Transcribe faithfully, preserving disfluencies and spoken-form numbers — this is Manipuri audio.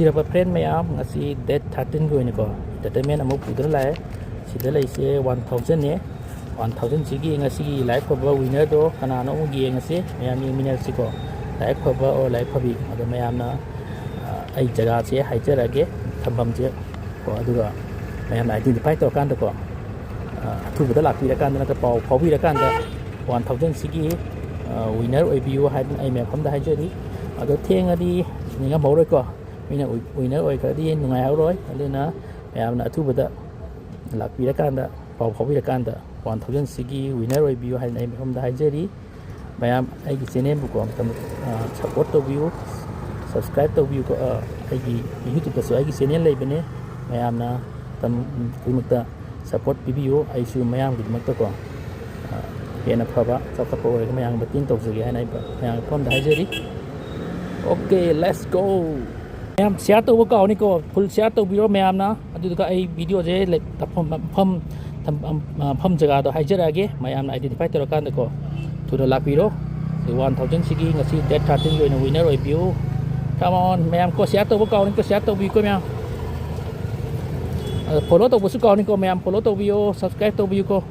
ꯊꯤꯔꯕ ꯐ꯭ꯔꯦꯟ ꯃꯌꯥꯝ, ꯉꯁꯤ ꯗꯦꯠ ꯊꯥꯔꯇꯤꯟꯒꯤ ꯑꯣꯏꯅꯀꯣ, ꯑꯦꯟꯇꯔꯇꯦꯟꯃꯦꯟ ꯑꯃ ꯄꯨꯗꯨꯅ ꯂꯥꯛꯑꯦ꯫ ꯁꯤꯗ ꯂꯩꯁꯦ ꯋꯥꯟ ꯊꯥꯎꯖꯟꯅꯦ꯫ ꯋꯥꯟ ꯊꯥꯎꯖꯟꯁꯤꯒꯤ ꯉꯁꯤꯒꯤ ꯂꯥꯏꯕꯛ ꯐꯕ ꯋꯤꯅꯔꯗꯣ ꯀꯅꯥꯅꯣ ꯑꯃꯨꯛ ꯌꯦꯡꯉꯁꯤ, ꯃꯌꯥꯝ ꯌꯦꯡꯃꯤꯟꯅꯔꯁꯤꯀꯣ꯫ ꯂꯥꯏꯕꯛ ꯐꯕ ꯑꯣꯔ ꯂꯥꯏꯕꯛ ꯐꯕꯤ, ꯑꯗꯣ ꯃꯌꯥꯝꯅ, ꯑ, ꯑꯩ ꯖꯒꯥꯁꯦ ꯍꯥꯏꯖꯔꯛꯑꯒꯦ, ꯊꯝꯐꯝꯁꯦ ꯀꯣ, ꯑꯗꯨꯒ ꯃꯌꯥꯝꯅ ꯑꯥꯏꯗꯦꯟꯇꯤꯐꯥꯏ ꯇꯧꯔꯀꯥꯟꯗꯀꯣ, ꯑ, ꯑꯊꯨꯕꯗ ꯂꯥꯛꯄꯤꯔꯀꯥꯟꯗ ꯅꯠꯇ꯭ꯔ ꯄꯥꯎ ꯐꯥꯎꯕꯤꯔꯀꯥꯟꯗ ꯋꯥꯟ ꯊꯥꯎꯖꯟꯁꯤꯒꯤ, ꯑ, ꯋꯤꯅꯔ ꯑꯣꯏꯕꯤꯌꯨ ꯍꯥꯏꯗꯅ ꯑꯩ ꯃꯌꯥꯝ ꯃꯐꯝꯗ ꯍꯥꯏꯖꯔꯤ꯫ ꯑꯗꯣ ꯊꯦꯡꯉꯗꯤ ꯅꯤꯡꯉꯝꯍꯧꯔꯣꯏꯀꯣ, ꯃꯤꯅ ꯋꯤ-, ꯋꯤꯅꯔ ꯑꯣꯏꯈ꯭ꯔꯗꯤ ꯅꯨꯡꯉꯥꯏꯍꯧꯔꯣꯏ꯫ ꯑꯗꯨꯅ ꯃꯌꯥꯝꯅ ꯑꯊꯨꯕꯗ ꯂꯥꯛꯄꯤꯔꯀꯥꯟꯗ, ꯄꯥꯎ ꯐꯥꯎꯕꯤꯔꯀꯥꯟꯗ ꯋꯥꯟ ꯊꯥꯎꯖꯟꯁꯤꯒꯤ ꯋꯤꯅꯔ ꯑꯣꯏꯕꯤꯌꯨ ꯍꯥꯏꯗꯅ ꯑꯩ ꯃꯐꯝꯗ ꯍꯥꯏꯖꯔꯤ꯫ ꯃꯌꯥꯝ ꯑꯩꯒꯤ ꯆꯦꯅꯦꯜꯕꯨꯀꯣ ꯑꯝꯇꯪ, ꯑ, ꯁꯞꯄꯣꯔꯠ ꯇꯧꯕꯤꯌꯨ, ꯁꯕꯁꯀ꯭ꯔꯥꯏꯕ ꯇꯧꯕꯤꯌꯨꯀꯣ꯫ ꯑ, ꯑꯩꯒꯤ ꯌꯨꯇ꯭ꯌꯨꯕꯇꯁꯨ ꯑꯩꯒꯤ ꯆꯦꯅꯦꯜ ꯂꯩꯕꯅꯦ, ꯃꯌꯥꯝꯅ ꯇꯝ-, ꯈꯨꯗꯤꯡꯃꯛꯇ ꯁꯞꯄꯣꯔꯠ ꯄꯤꯕꯤꯌꯨ꯫ ꯑꯩꯁꯨ ꯃꯌꯥꯝꯒꯤꯗꯃꯛꯇꯀꯣ, ꯑ, ꯍꯦꯟꯅ ꯐꯕ ꯆꯥꯎꯈꯠꯄ ꯑꯣꯏꯔꯒ ꯃꯌꯥꯝꯒꯤ ꯃꯇꯦꯡ ꯇꯧꯖꯒꯦ ꯍꯥꯏꯅ ꯑꯩ ꯃꯌꯥꯝꯒꯤ ꯃꯐꯝꯗ ꯍꯥꯏꯖꯔꯤ꯫ Okay, let's go. ꯃꯌꯥꯝ ꯁꯤꯌꯥꯔ ꯇꯧꯕ ꯀꯥꯎꯅꯤꯀꯣ, ꯐꯨꯜ ꯁꯤꯌꯥꯔ ꯇꯧꯕꯤꯔꯣ ꯃꯌꯥꯝꯅ꯫ ꯑꯗꯨꯗꯨꯒ ꯑꯩ ꯚꯤꯗꯤꯑꯣꯁꯦ ꯂꯩ-, ꯃꯐꯝ, ꯃꯐꯝ, ꯊꯝ-, ꯑꯝ, ꯃꯐꯝ ꯖꯒꯥꯗꯣ ꯍꯥꯏꯖꯔꯛꯑꯒꯦ, ꯃꯌꯥꯝꯅ ꯑꯥꯏꯗꯦꯟꯇꯤꯐꯥꯏ ꯇꯧꯔꯀꯥꯟꯗꯀꯣ ꯊꯨꯅ ꯂꯥꯛꯄꯤꯔꯣ꯫ ꯋꯥꯟ ꯊꯥꯎꯖꯟꯁꯤꯒꯤ ꯉꯁꯤ ꯗꯦꯠ ꯊꯥꯔꯇꯤꯟꯒꯤ ꯑꯣꯏꯅ ꯋꯤꯅꯔ ꯑꯣꯏꯕꯤꯌꯨ꯫ Come on, ꯃꯌꯥꯝ ꯀꯣ, ꯁꯤꯌꯥꯔ ꯇꯧꯕ ꯀꯥꯎꯅꯤꯀꯣ, ꯁꯤꯌꯥꯔ ꯇꯧꯕꯤꯌꯨꯀꯣ ꯃꯌꯥꯝ꯫ ꯑꯗ ꯐꯣꯂꯣ ꯇꯧꯕꯁꯨ ꯀꯥꯎꯅꯤꯀꯣ ꯃꯌꯥꯝ, ꯐꯣꯂꯣ ꯇꯧꯕꯤꯌꯣ, ꯁꯕꯁꯀ꯭ꯔꯥꯏꯕ ꯇꯧꯕꯤꯌꯨꯀꯣ꯫